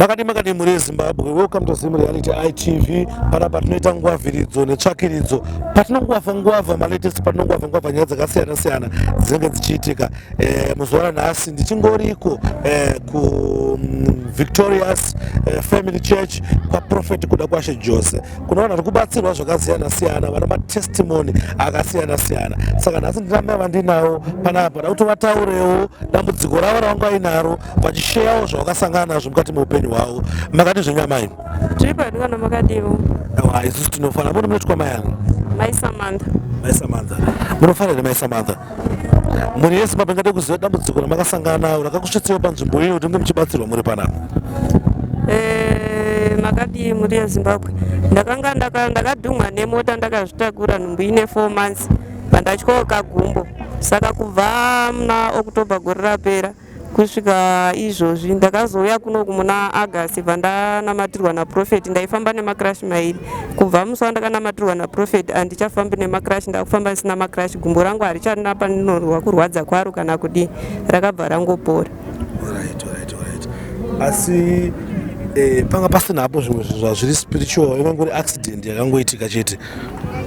Makadii makadii mhuri yeZimbabwe, welcome to Zim Reality ITV. Panapa tinoita ngwavhiridzo netsvakiridzo patinongwavha ngwavha malatest, patinongwavha ngwavha nyaya dzakasiyana siyana dzinenge dzichiitika. Eh, muzuva ranhasi ndichingoriko eh, ku Victorious Family Church kwaProphet Kudakwashe Jose. Kuna vanhu vari kubatsirwa zvakasiyana siyana, vana matestimony akasiyana siyana. Saka nhasi ndina mai vandinawo panapa, da kuti vataurewo dambudziko ravo ravanga vainaro, vachisheyawo zvavakasangana nazvo mukati meupenyu hwavo. Makati zvenyu amai? Tiri pano kana makadiwo. Aiwa, isusu tinofara. Muno munoitwa mai ani? Mai Samantha. Mai Samantha, munofara here mai Samantha? Mhuri yeZimbabwe ingade kuziva dambudziko ramakasangana naro rakakusvitsiwa panzvimbo ino kuti munge muchibatsirwa muri panapa. Makadii mhuri yeZimbabwe? Ndakanga ndakadhumwa nemota ndakazvitakura, nhumbu ine 4 months, pandatyoka gumbo. Saka kubva muna October gore rapera kusvika izvozvi, ndakazouya kunoku muna August, bva ndanamatirwa naProphet. Ndaifamba nemacrash mairi. Kubva musi wandakanamatirwa naProphet, handichafambi nemacrash, ndakufamba ndisina macrash. Gumbo rangu haricharina paninorwa kurwadza kwaro kana kudii, rakabva rangopora. Alright. Asi panga pasina hapo zvimwe zvinhu zvazviri spiritual, ingangori accident yakangoitika chete?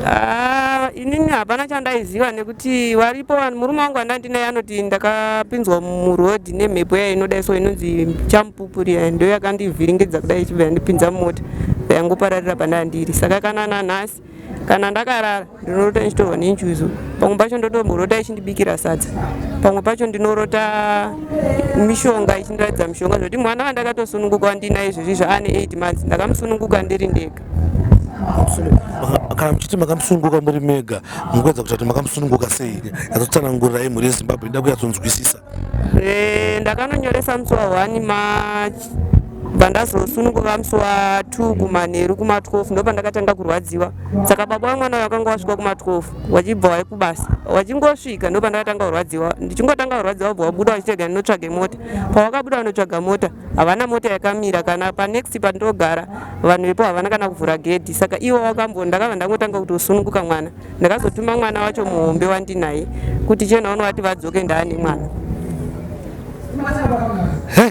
Ah, inini hapana chandaiziva nekuti waripo vanhu. Murume wangu wandandinaye anoti ndakapinzwa murodhi nemhepo iya inodai so, inonzi chamupupuri, ndo yakandivhiringidza kudai, ichibva yandipinza mumota, yangopararira pandandiri. Saka kana nanhasi, kana ndakarara, ndinorota ndichitorwa nenjuzu. Pamwe pacho ndotomborota ichindibikira sadza, pamwe pacho ndinorota mishonga ichindiratidza mishonga, zvokuti mwana wandakatosununguka wandinaye izvezvi zvaane 8 months, ndakamusununguka ndiri ndega. Kana muchiti makamusununguka muri mega, mukuedza kuita kuti makamusununguka sei? Yatsotsanangurirai mhuri yeZimbabwe, ida kunyatsonzwisisa. Ndakanonyoresa musi wa1 March, bva ndazosununguka musi wa2 kumanheru kuma12, ndo pandakatanga kurwadziwa. Saka baba vamwana vakanga vasvika kuma12 vachibva vai kubasa, vachingosvika ndo pandakatanga kurwadziwa. Ndichingotanga kurwadziwa, bva vabuda vachitega ndinotsvage mota. Pavakabuda vanotsvaga mota, havana mota yakamira kana panext pandogara. Vanhu vepo havana kana kuvhura gedhi. Saka ivo wakambo ndakabva ndangotanga kuti usununguka mwana. Ndakazotuma mwana wacho muhombe wandinaye kuti chena unovati vadzoke, ndaane mwana. Hey,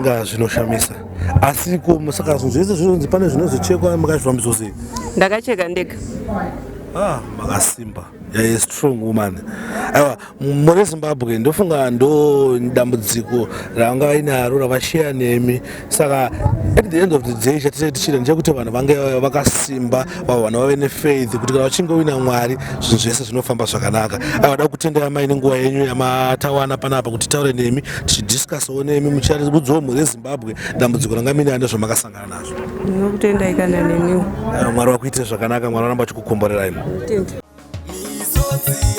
nga zvinoshamisa. Asi ko saka zvinhu zvese zvinonzi pane zvinozochekwa, makazvifambiso sei? Ndakacheka ndega. Ah, makasimba. Yeah, strong woman. Aiwa, muri Zimbabwe, ndofunga ndo dambudziko ravanga vainaro ravasheya nemi. Saka at the end of the day, chatinenge tichiita ndechekuti vanhu vange vakasimba, vanhu vave nefaith kuti kana vachinge uina Mwari, zvinhu zvese zvinofamba zvakanaka. Aiwa, da kutendai amai nenguva yenyu yamatawana panapa kuti titaure nemi, tichidiscusawo nemi, muchiudzawo mhuri yeZimbabwe dambudziko ranga muinaro nezvamakasangana nazvo. Ndinokutendai kana neniwo. Aiwa, Mwari vakuitire zvakanaka, Mwari varamba vachikukomborerai. Tenda. Misodzi.